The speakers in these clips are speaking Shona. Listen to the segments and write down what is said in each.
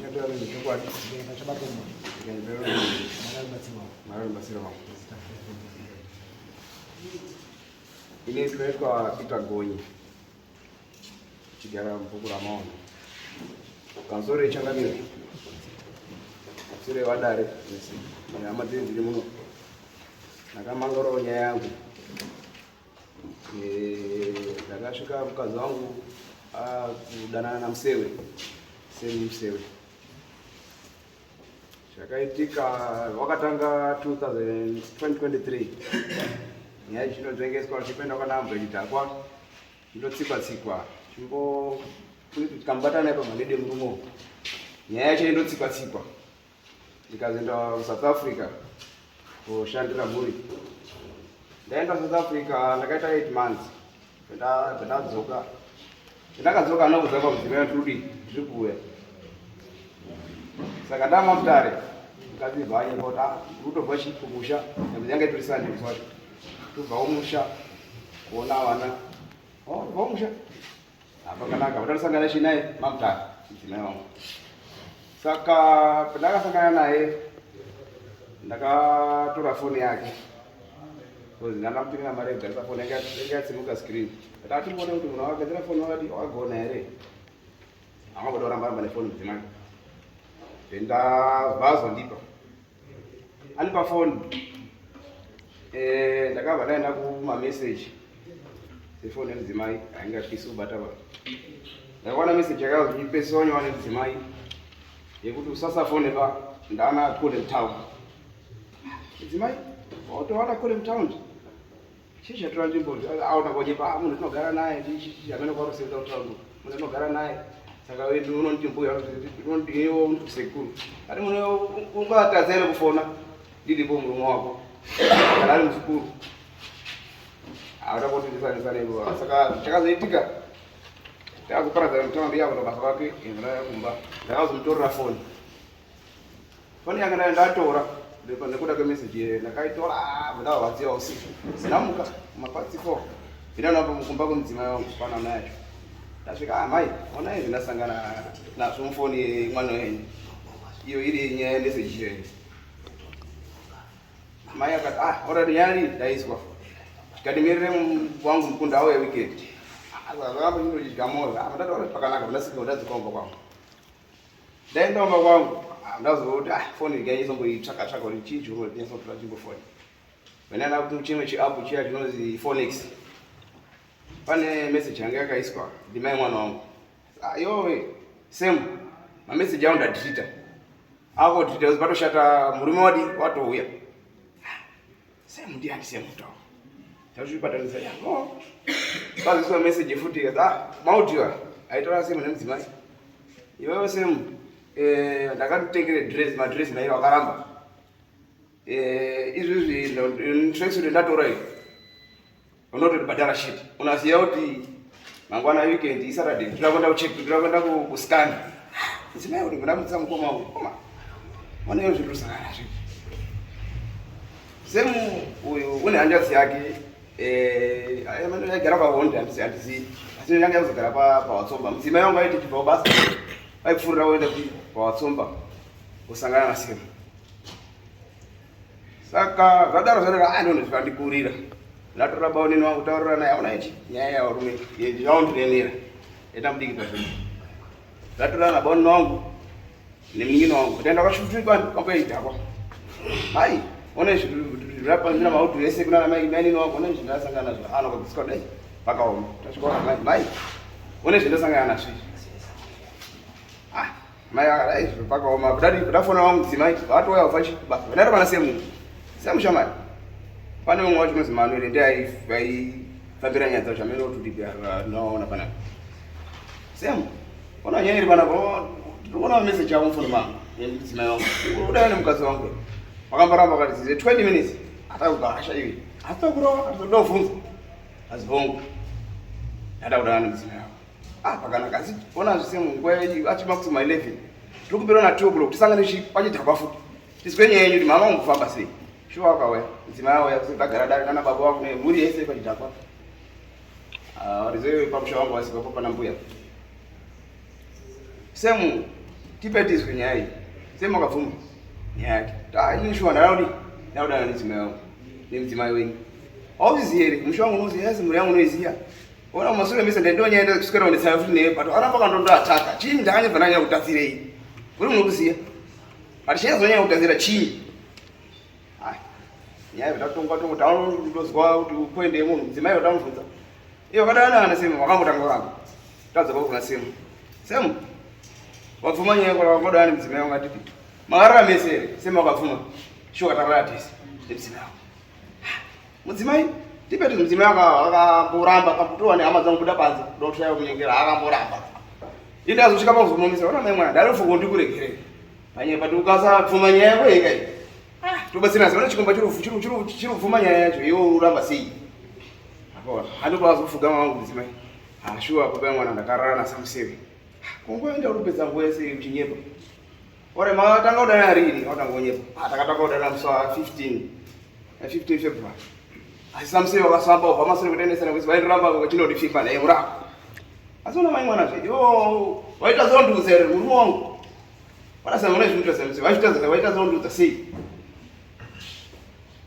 Chokwadi. Ini ndinoitwa Peter Gonyi, chigara mubhuku raMaondo, kanzoro yechangamire, kanzoro yevadare nehama dzedu dziri muno. Ndakamangarawo nyaya yangu. Ndakasvika mukadzi wangu akudanana naMusewe, semi Musewe. Zvakaitika wakatanga 2023, nyaya ichinonzvengeswa, chipenda kwanambwe chidhakwa chinotsikwa tsikwa, chimbo tikamubata naye pamanede murume, nyaya yacho indotsikwa tsikwa. Ndikazoenda kuSouth Africa kushandira mhuri. Ndaenda South Africa, ndakaita 8 months, ndadzoka. Ndakadzoka anoudza kwamudzimai kuti ndiri kuuya, saka ndama mutare mukadzi bvanye kuti ah, ndikutobva chi kumusha, nekuti yanga itori Sunday musi wacho, tobvawo musha kuona vana, bvawo musha apakanaka vatarisangana chinaye mamutare mudzimai wangu. Saka pandakasangana naye, ndakatora foni yake because ndandamutumira mari yekugarisa foni, yanga yatsimuka screen. Ndakatimboona kuti munhu wakagadzira foni wakati wagona here, angangoda kuramba ramba nefoni mudzimai. Then ndabva azondipa, andipa foni, ndakabva ndaenda kumameseji sefoni yemudzimai haingapisi kubata va. Ndakaona meseji yakazipesiwa nemudzimai yekuti usasafone pa ndana kule town. Mudzimai watowana kule mutown, chii chatora nzvimbo? Aona konyepa, munhu tinogara naye, amene kwarosenza kutown, munhu tinogara naye. Saka unonditi mbuya, unondiwo unoti sekuru, ati munhu ungatadza here kufona ndiripo murume wako kana ari muzukuru? Auda kuti ivo. Saka chakazoitika, takazoparadzana mutaundi, yakuta basa kwake, ndaya kumba. Ndakazomutorera foni. Foni yanga ndayo ndatora nekuda kwemeseji, ndakaitora, ndavarwadziwa usiku. Ndamuka mapast 4, ndinoona kumba kwemudzimai wangu pana mai yacho. Ndasvika, ah, mai, ona izvi ndasangana nazvo mufoni yemwana wenyu, iyo iri nyaya yemeseji iyoyo. Mai akati, ah, already nyaya ndaiswa, tikatimirire wangu mukunda auye weekend. Zvakambochindochidya moyo, ndataura pakanaka. Ndasvika, ndadzoka kumba kwangu. Ndaenda kumba kwangu, ndazoti, ah, foni ndikanyatsoitsvaka tsvaka kuti chii chirikunyatsotora chimbofoni. Venana chimwe chiapp chiya chinonzi Phoenix, pane message yanga yakaiswa ndimai mwana wangu. Yowe same mameseji angu ndadeleta ako details, patoshata, murume wadi watouya. Same ndiani? Same mutauro tazvibatanisa yako, pazoiswa message futi, ah, maaudio aitora same nemudzimai. Iwewe same, ndakatengere dress, madress mairi, wakaramba. Izvizvi tracksuit ndatora iyi, unototibhadhara shit. Unaziva kuti mangwana weekend iSaturday, ndoda kuenda kucheck, ndoda kuenda kuscan. Mudzimai kuti ndamutsa mukoma wangu, koma oneyo zvinhu kusangana nazvo. Semu uyu une hanzvadzi yake aigara pahonde, handizivi, asi yanga yakuzogara paWatsomba. Mudzimai wangu aiti chibva kubasa aipfuurira kuenda paWatsomba kusangana nasemu. Saka zvadaro zvadaro, andoni zvikandikurira. Ndatora baonini wangu, taurira naye, aona ichi nyaya yavarume zvaundiremera, ita mudiki pazvinhu. Ndatora nabaonini wangu nemunin'ina wangu, taenda kwashutukwani kwamboidhakwa. Hai, ona zvirapandira mauto ese kuna mai mainini wangu, ona izvi ndasangana nazvo. Ano kabviswa kudai pakaoma. Tasvika mai, mai, ona izvi ndasangana nazvo izvi. Ah, mai akadai pakaoma kudadi kudafona wangu mudzimai vatouya kubva basa. Ndaita pana semu semu shamari, pane umwe wacho unozi Manuel, ndiye aifambira nyaya dzacho, amene kuti naona panapa. Semu, ona nyaya iri panapa, tinoona message yako mufoni mangu nemudzimai wangu, udai nemukadzi wangu. Wakamboramba akati zize 20 minutes atakugara iwe, asi tokurova atodovhunza azivongo ndada kudana nemudzimai wako. Ah, pakanaka, asi ona zvisemu nguva achima kusuma 11, tiri kupera na 2 o'clock, tisangane pachidhakwa futi, tizwe nyaya yenyu kuti mama wangu kufamba sei. Shuwa wakauya mudzimai auya, tagara dare nana baba wangu nemhuri yese pachidhakwa. Varidzi pamusha wangu vasipapo pana mbuya semu. Tipe tizwe nyaya iyi. Sema wakabvuma nyaya yake. Ta ini shuwa ndaraudi ndakudana nemudzimai wangu nemudzimai wenyu. Hauzizi here musha wangu unoziya asi mhuri yangu unoiziya. Ona mumasure mese ndendonyenda kuswera ndisaya futi newe but aramba kandondoataka. Chii ndakanyebva ndanyanya kutadzirei? Uri munokuziya. But chinyazonyanya kutadzira chii? Nyaya yatatonga tongo taundozwa kuti kuende munhu mudzimai watamubvunza. Iye wakadana na Semu wakambotanga wako. Tadzoka kuna Semu. Semu wabvuma nyaya yako wakadana nemudzimai wangu atiti. Makarara mese here? Semu wakabvuma. Shuwa katarara tese nemudzimai wako. Mudzimai tipe kuti mudzimai akamboramba akambotorwa nehama dzangu kuda panze ndokushaya kunyengera akamboramba. Ini ndazosvika pakuzomomisa ona mai mwana ndarifuko ndikuregerere. Panyaya pati ukasabvuma nyaya yako yega iyi. Ah, tobatsirana sei? Chikomba chiri kubvuma nyaya yacho iwe uramba sei? Akaona handiko azofugama wangu mudzimai. Ah, shuwa baba mwana ndakarara naSamuseve. Kungoenda uri kupedza nguva yese uchinyepa. Ore matanga kudana rini watanga kunyepa. Ah, takatanga kudana musi wa 15. 15 February. Asi Samuseve wakasamba ubva masure kutengesana kwese vairamba vachinondifimba naye murako. Asi una mai mwana zve. Iwo waita zonduza here murume wangu. Vana sanga mune zvinoita sei? Vachita vaita zonduza sei?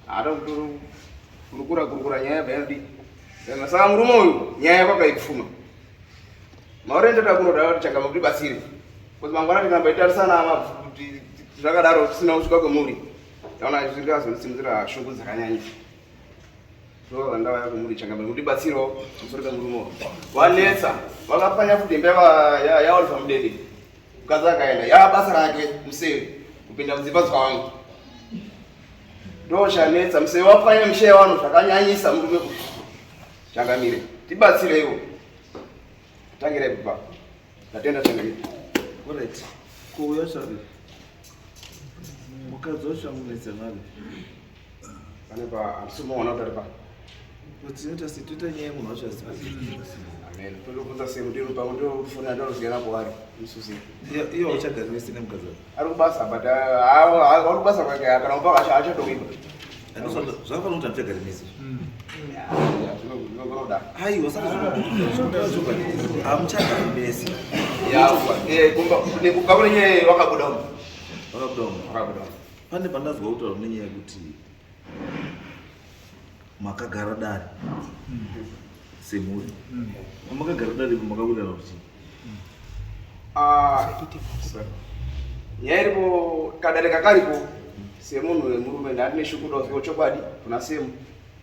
Ada kurukura kurukura nyaya bayandi. Saka murume uyu nyaya yako akaipfuma. Maure ndoda kunoda kuti changama kuti batsire. Kuti mangwana tikaramba itarisana kuti zvakadaro tisina kusvika kwemuri. Taona zvingazondisimudzira shungu dzakanyanyisa. Ndova ndava yako muri changama kuti batsiro pamusoro pemurume uyu. Wanetsa vakapanya futi imba yaOliver Mudede. Mukadzi akaenda yava basa rake museve kupinda mudzimba dzavangu. Ndochanetsa museve wapwanya misha yevanhu zvakanyanyisa murume uyu. Changamire tibatsireiwo. Tangirai baba. Ndatenda changamire. Alright. Kuuya chavi. Mukadzi wacho amunetsa navi. Pane pa handisi kumuona kuti ari pa. Tinoita sei toita nyaya yemunhu wacho aziva. Amen. Totobvunza sei kuti pamwe tofonera toziva napo ari mususi. Iye uchagara wese nemukadzi wako. Ari kubasa but ari kubasa kwake kana kubva achatowiba. Zvakafanira kuti hamuchagari mese. Zvinoda. Aiwa saka zvinoda hamuchagari mese. Ya, kumba kubva kune nyaya wakabuda umu. Wakabuda umu. Wakabuda umu. Pane pandazwa kutaura nenyaya yekuti makagara dare semhuri. Pamakagara dare makawirirana kuti chii? Ah, sorry. Nyaya iripo kadare kakaripo semunhu wemurume ndandine shuku ndozwa chokwadi kuna semu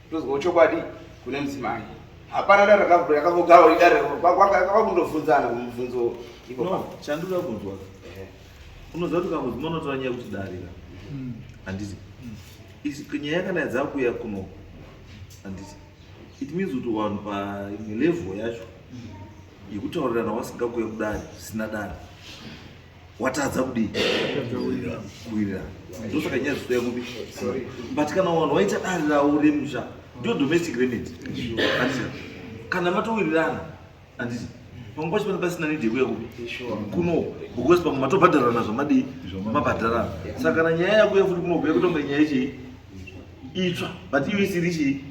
ndozwa chokwadi kune mudzimai hapana dare rakambogara dare kwakundobvunzana mubvunzo ipo No, chandinoda kunzwa. Unoziva kuti ukangodzima unotora nyaya yekuti dare ka. Handiti. Isi nyaya kana yadzakuuya kuno. Handiti. It means kuti vanhu paimwe level yacho yekutaurirana wasingakuuya kudare zvisina dare. Watadza kudii? Kuwirirana. Ndosaka nyaya dzitouya kupi? But kana vanhu waita dare ravo remusha ndiyo domestic remedy. Handiti. Kana matowirirana handiti pamwe pacho pane pasina need yekuya kupi kuno because pamwe matobhadharana zvamadii mabhadharana saka kana nyaya yakuya futi kuno kuya kutonga nyaya ichii itsva but iyo isiri chii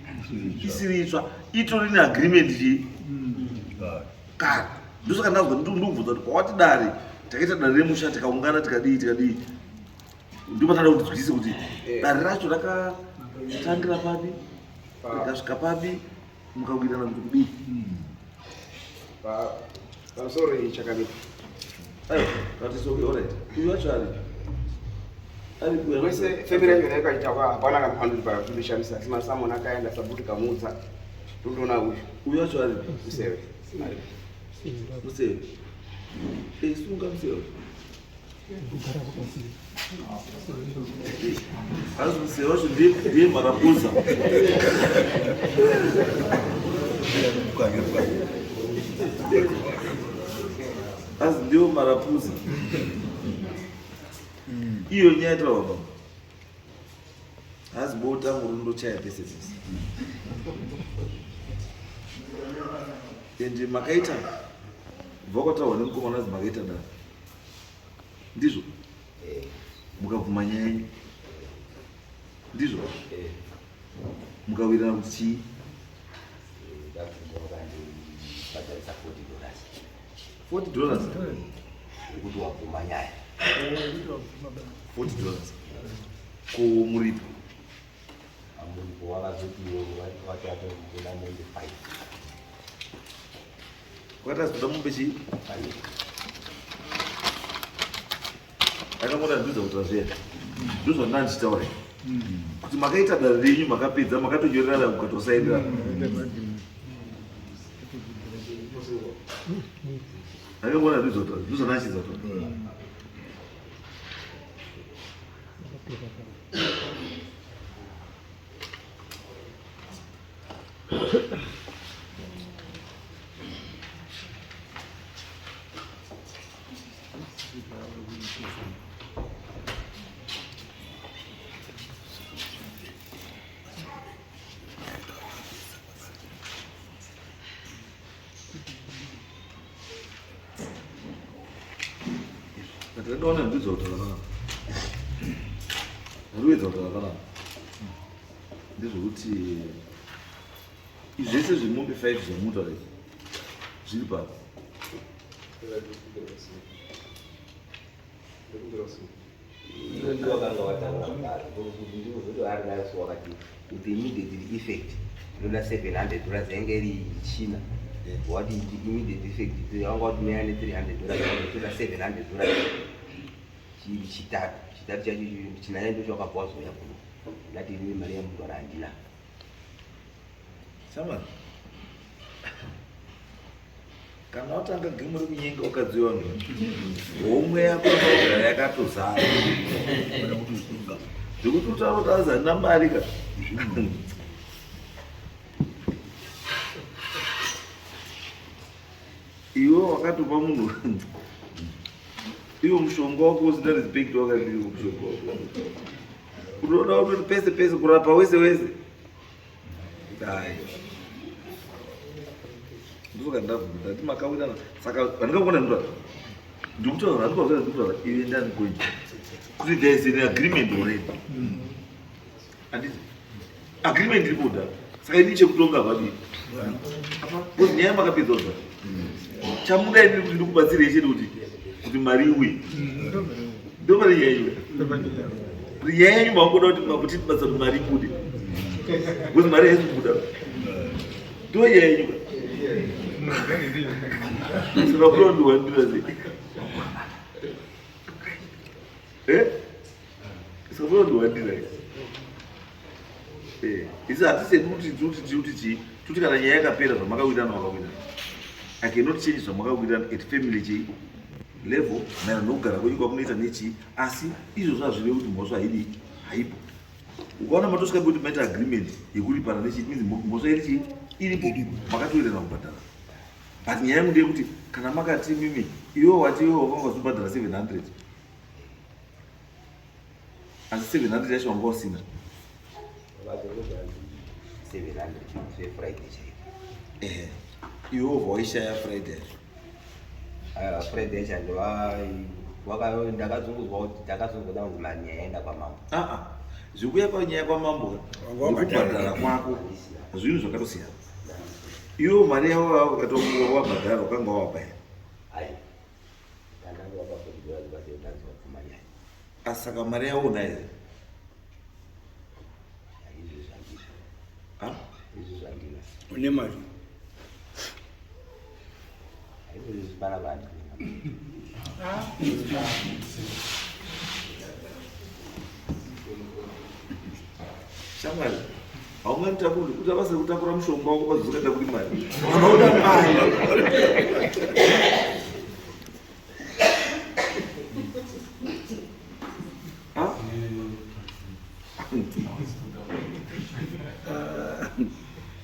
isiri itsva itori neagreement chii kare ndosaka ndazwa ndikubvunza kuti pawati dare takaita dare remusha tikaungana tikadii tikadii ndopatada kuti nzwisise kuti dare racho rakatangira papi rikasvika papi mukawirirana kuti kudii pamusoro iyi chakanaka aiwa ngatisoke alright uyu wacho ari ari kuya wese family yacho yakaita kwa hapana kana pano pa kundishamisa asi masamona akaenda sabuti kamudza totoona uyu uyu wacho ari museve ari museve eh sunga museve Asi museve wacho ndiye marabuza asi ndiwo marapuza iyo nyaya taura baba hazi bota murundo chaya pese pese and makaita kubva kwataurwa nemukomana azi makaita dare ndizvo mukabvuma nyaya yenyu ndizvo mukawirirana kuti chii Ndabvunza vakandibhadharisa $40 $40 yekuti wabvuma nyaya. $40 ko muripo? Muripo wakazoti wati atokuda mombe 5. Wakati azoda mombe chii? 5. Akamona ndudza kuti zviya ndozvandanga ndichitaura kuti makaita dare renyu, makapedza, makatonyorerana, mukatosaindirana. Akamona ndudza kuti ndozvandanga ndichidza kuti Ndakaona ndudza kuti zvakanaka, ndiriwedza kuti zvakanaka ndezvekuti izvi zvese zvemombe 5 zvamutaura izvi zviri papi? Iwo wakanga wataura kudaro kuti ndinozoti ari nayo, so wakati with immediate effect inoda $700, yainge iri china. Wati immediate effect wanga watumira ne $300, toda $700 chiri chitatu. Chitatu chacho china chacho chakabva wazouya kuno, ndati inini mari yamutwara handina. Samani, kana watanga gemu rekunyenga wakadzi vanhu, homwe yako inogara yakatozara zvekuti utaura kuti azi handina mari ka. Iwe wakatopa munhu iwo mushonga wako usina respect, wakadii mushonga wako? Unoda kutoti pese pese kurapa wese wese. Ai, ndosoka ndabvunza, ndati makawirana, saka vandingakuona ndura ndikutaura, handikutaura, ndikutaura iwe ndani going kuti there is an agreement already. Handiti agreement iri kuda? Saka ini chekutonga vadii because nyaya makapedza kudza chamuda inini kuti ndikubatsirei chete kuti mari iuye. Ndopane nyaya iwe, kuti nyaya yenyu makungoda kuti tibatsa kuti mari ibude, because mari haisi kubuda. Ndo nyaya yenyu. Saka kunondiwandira sei? Eh? Saka kunondiwandira. Isi hatisedi kuti chii, tuti kana nyaya yakapera, zvamakawirana makawirana. I cannot change zvamakawirana at family chii level, maererano nokugara kwenyu kwamunoita nechii. Asi izvozvo hazvirevi kuti mhosva haidi, haipo. Ukaona matosvika pekuti maita agreement yekuripana nechii, it means mhosva iri chii, iripo, makatowirirana kubhadhara. But nyaya yangu ndeyekuti kana makati mimi, iwe wati iwe wakanga uzobhadhara 700, asi 700 yacho wanga usina. 700 Friday chaipo. Ehe, iwe wobva waishaya Friday yacho. Aiwa, Friday yacho ndakazunguzwa kuti ndakazongoda kunzi mari nyaya yaenda kwamambo. Aa, zvikuya panyaya kwamambo nekubhadhara kwako zvinhu zvakatosiyana. Iwe mari yavo wakatokuwa wabhadhara, wakanga wawabhaya? Ai, ndakanga wapa $40 basi, wapfuma nyaya. Asi saka mari yavo unayo here? Izvi zvandina. Ha? Izvi zvandina. Une mari? Izvi zvipana vanhu. Shamwari, haunganitakuri kuita basa rekutakura mushonga wako pazozokatakuri mari. Unoda mari. Ha?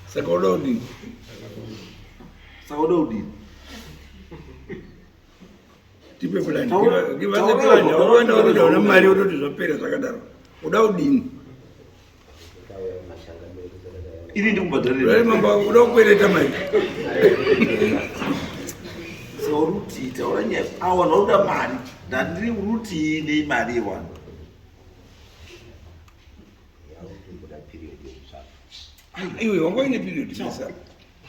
Saka uda kudini? Saka uda kudini? Tipe plan. Taura- Give us a taura- plan. taura- Wakaenda unoda una mari, wototi zvapera zvakadaro. Uda kudini? Ini ndikubhadharira. Uri mambo, uda kukwereta mari? Saka uri kuti taura nyaya, awa vanoda mari, ndandiri uri kuti nei mari yevanhu? Yakutomboda period yekutsvaka. Iwe wanga uine period pesa.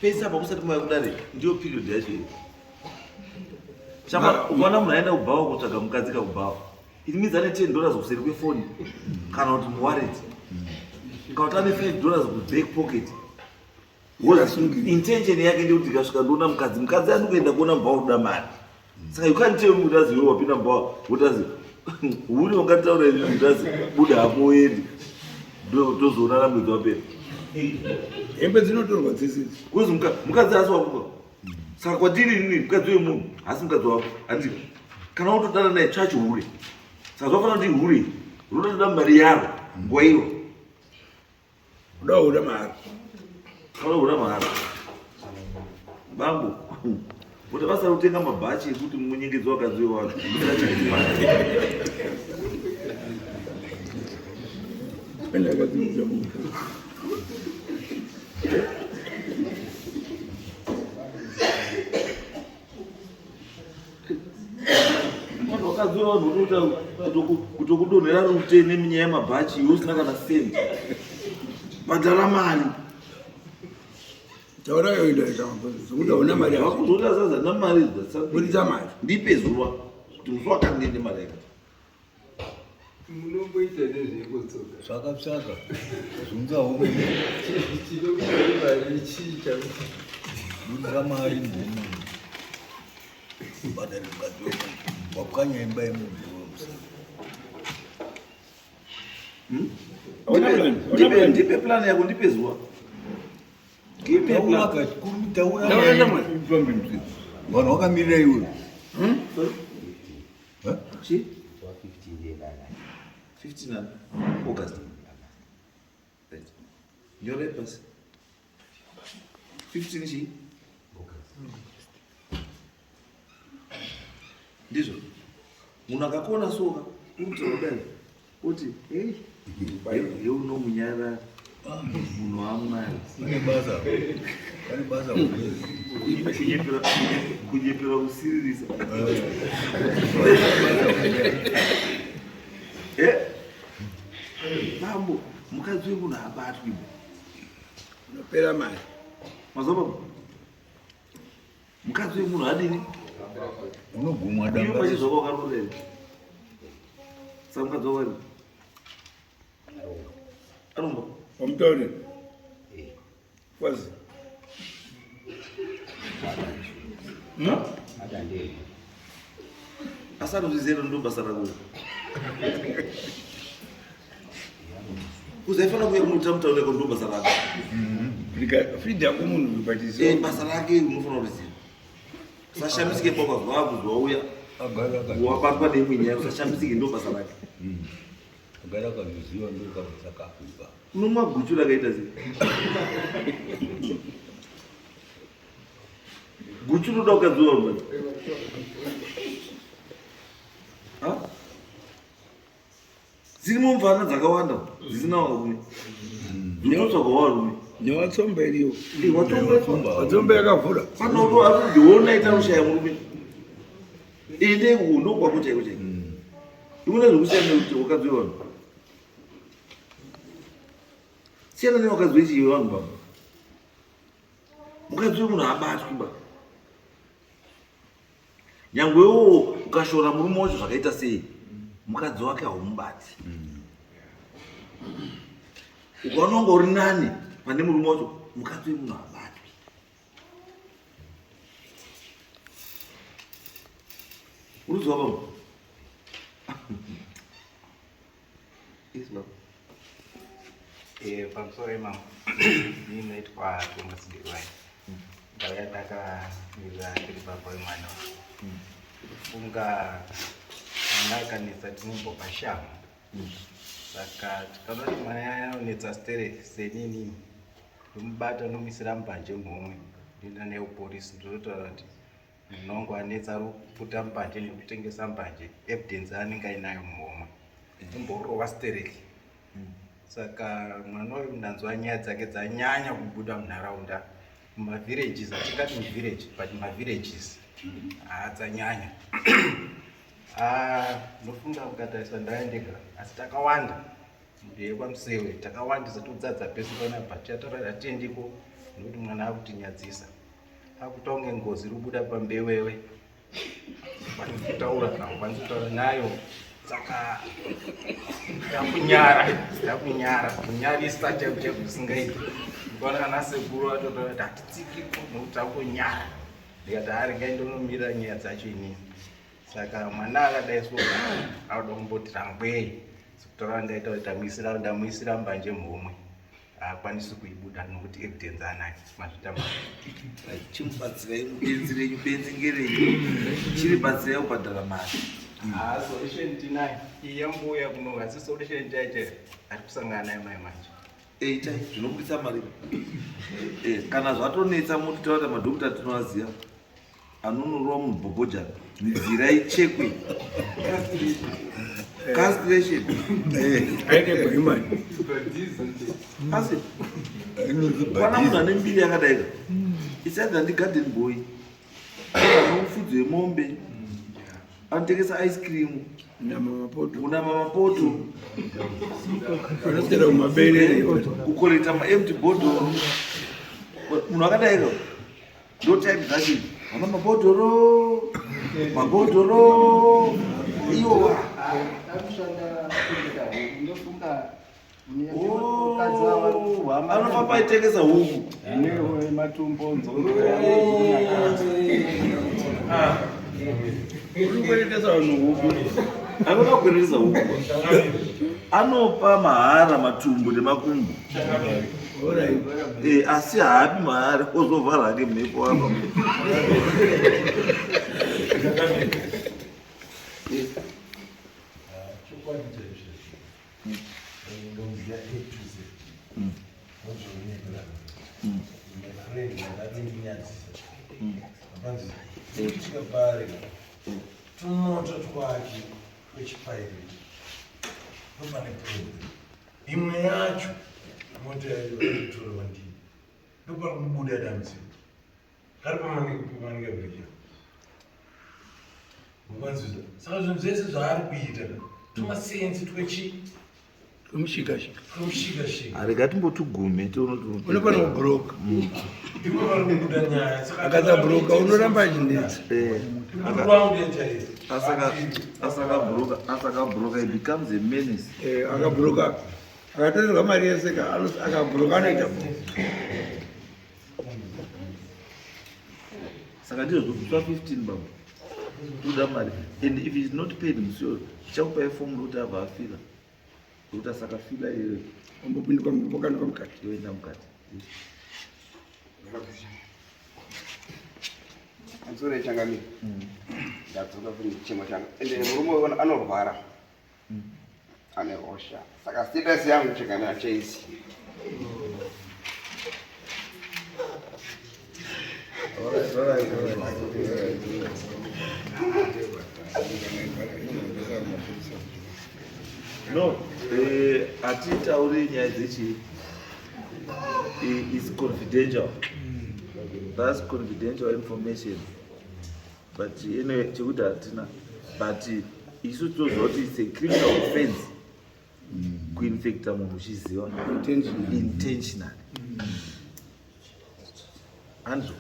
Pese apa musati mauya kudare, ndiyo period yacho iyi. Chama ukaona munhu aenda kubhawa kutsvaga mukadzi kakubhawa it means ane $10 kuseri kwefoni kana kuti muwaret kana kuti ane $5 kuback pocket. Intention yake ndekuti ikasvika ndoona mukadzi, mukadzi andi kuenda kuona mubhawa kuda mari. Saka you can't tell me kuti azi iwe wapinda mubhawa kuti azi uri wakataura izvi kuti azi buda hako uende tozoonana mwedzi wapera. Hembe dzinotorwa dzese idzi. Kuzi mukadzi asi wakuka. Saka kwatiri inini mukadzi wemunhu haasi mukadzi wako handiti kana wotodana naye tsvachi hure. Saka zvafanira kuti hure runotoda mari yaro nguva iro. Kuda kuda mari. Kuda kuda mari. Bambo, kuti basa rekutenga mabhachi ekuti munyengedzi wakadzi wevanhu. Musingachengeti mari. Enda akadzidza munhu. Vanhu vakadzi wevanhu votoita kutokudonhera rute neminyaya yemabhachi iwe usina kana sendi. Bhadhara mari. Taura yoenda ita zvokuti hauna mari yacho. Vakuzoda zaza namari Buritsa mari. Ndipe zuva kuti musi wakati ndiende mari yakati. Munomboita nezvekutsoka. Tsvaka tsvaka. Zunza homwe. Chinokupai mari chii chakuti Buritsa mari muhomwe. Bhadhare mukadzi wemunhu. Wapwanya imba yemunhu iwe musana. Hauna plan. Hauna plan. Ndipe plan yako, ndipe zuva. Give me a plan. Taura kuri taura. Taura shamwari. Ifambe mutsi. Vanhu vakamirira iwe. Sorry. Eh? Chi? Wa 15 yenana. 15 August. Right. Nyorai pasi. 15 chi? Ndizvo. Munhu akakona soka urikutaura kudai kuti hey yeunomunyara munhu waMwari. Pane basa. Pane basa. Kunyepera kusiririsa. Eh? Mambo, mukadzi wemunhu haabatwi. Unopera mari. Mazwa baba? Mukadzi wemunhu adini? Unogumwa Iwe danga. pachizvako wakaroora here? Saka mukadzi wako ari? Aromba. Wamutaurira. Wazi. Atandei. Asi anozviziva ndo basa rako. Uzaifana kuuya kunoita mutauro yako ndo basa rako. Feed yako munhu but is Eh, basa rake unofanira kuriziva. Usashamisike pakazwa akuzwa uya Agara akazviziva. wabatwa neimwe nyaya usashamisike ndo basa rake. Agara akazviziva ndokabasa kakuba. Unomwa guchu rakaita sei? Guchu roda ukadziwa manje. Ha? Dzirimo mvana dzakawanda dzisina varume. Dzinotsvaga varume. Newatsomba iriyo. Eh, watsomba. Watsomba yakavhura. Panoto arikudiona ita kushaya murume. Ende ndo kwako chaiko chaiko. Ikuna zvekusiyana nekuti wakadzi wevanhu. Siyana nevakadzi vechii vanhu baba. Mukadzi wemunhu haabatwi ba. Nyangwe iwowo ukashora murume wacho zvakaita sei, mukadzi wake haumubati. Ukaona wanga uri nani pane murume wacho, mukadzi wemunhu haabatwi. Urikuzwa baba? Yes, baba. Pamusoro imamo, ini naitwa Thomas Dewai. Ndauya ndakamirira ndiri baba wemwana. Funga mwana akanetsa tinombopa shamu. Saka tikaona kuti mwana anonetsa stereki senini ndomubata ndomuisira mbanje muhomwe ndoenda naye kupolisi ndototaura kuti munhu wangu anetsa ari kuputa mbanje nekutengesa mbanje evidence anenge ainayo muhomwe omborova stereki. Saka mwana uyu ndanzwa nyaya dzake dzanyanya kubuda munharaunda mumavillages, hatingati muvillage but mavillages haadzanyanya. Ndofunga mukatarisa ndaendega asi takawanda ndeyekwaMusewe takawandisa todzadza pese panapa tichataura hatiendiko nekuti mwana akutinyadzisa akuta kunge ngozi iri kubuda pambewewe. Kwanisi kutaura, haukwanisi kutaura nayo. Saka takunyara, takunyara, kunyarisa chaiko chaiko zvisingaiti. Ndikaona ana sekuru vatotaura kuti hatitsikiko nokuti takunyara. Ndikati haa regai ndonomira nyaya dzacho inini. Saka mwana akadai so anoda kumboti rangwei. Sekutaura ndaita kuti tamuisira ndamuisira mbanje muhomwe. Haakwanisi kuibuda nokuti evidence anayo. Mazvita mari. Chimubatsirai benzi renyu, benzi ngerenyu. Chiri batsirai kubhadhara mari. Haa solution tinayo. Iyi yambuya kuno asi solution chaiyo chaiyo ari kusangana nayo mai manje. Itai zvinobudisa mari. Kana zvatonetsa motitaura kuti madhokota tinoaziva. Anonorova munhu bhobhojana. Nzira ichekwe. Castration. Aite bhaimani. Asi kwana munhu ane mbiri yakadai ka. It's either ndi garden boy. Anomufudzi wemombe. Anotengesa ice cream. Nama mapoto. Kunama mapoto. Anoswera kumaberere. Kukolekta ma empty bottle. Munhu akadai ka. Ndo type dzacho. Vana mabhodhoro. Mabhodhoro. Iwo. Akushanda kuenda ndofunga Oh, anofamba aitengesa huku. Newe matumbo nzombe. Uri kuerekesa vanhu huku. Anoda kuerekesa huku. Anopa mahara matumbu nemakumbo. Alright. Asi haapi mahara ozovhara hake mhepo apa. Chokwadi chaizvo ndoziva A to Z. Nozvonyeperana. Friend yakatsindinyadzisa. Apanzi kusvika pari tumota twake twechipairate ndopane problem. Imwe yacho mota yacho vaitotora vandii ndopari kubuda dambudziko kari pamanika bridge. Mukwanzisa. Saka zvinhu zvese zvaari kuita tumasenzi twechi Twemushikashika. Twemushikashika. Arega timbotugume tione kuti Unofana kubhuroka. Ndipo pari kubuda nyaya. Saka Akasabhuroka unoramba achinetsa. Asakabhuroka it becomes a menace. Akabhuroka akatorerwa mari yese ka akabhuroka anoita bho. Saka ndizvo zvokutsva 15 baba. Toda mari. And if it's not paid musi uyo, tichakupai fomu rokuti abva afila. Rokuti asakafila iyoyo. Ombopinduka mbokanduka mukati. Yoenda mukati. Anzure changamire. Ndadzoka kune chemo changu. Ende murume uyu anorwara. Ane hosha. Saka status yangu changamire chaizi. No, hatitauri nyaya dzechi. It's confidential. That's confidential information. But anyway, chekuti hatina. But isu tinoziva kuti it's a criminal offense kuinfecta munhu uchiziva. Intentionally. Intentionally. Andrew,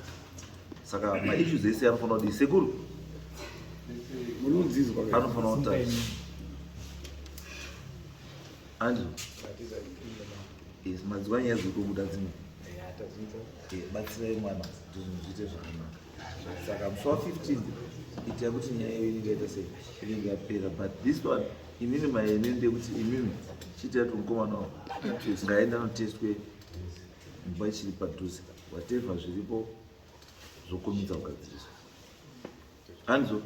saka maissues ese anofanira kuti sekuru Muri kudzidzwa ka? anofanira kutaura. Andrew, yes, madzwa nyaya dziri kubuda dzimwe. Batsirai mwana kuti zvinhu zviite zvakanaka. Saka musi wa 15 itai kuti nyaya iyo inenge yaita sei, inenge yapera. But this one inini maene ndekuti imimi chiitai kuti mukomana wangu ngaende anotestwe nguva ichiri padhuze, whatever zviripo zvokurumidza kugadziriswa. Hanzo?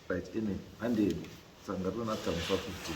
Right, anyway, handei. Saka ngationa after musi wa 15.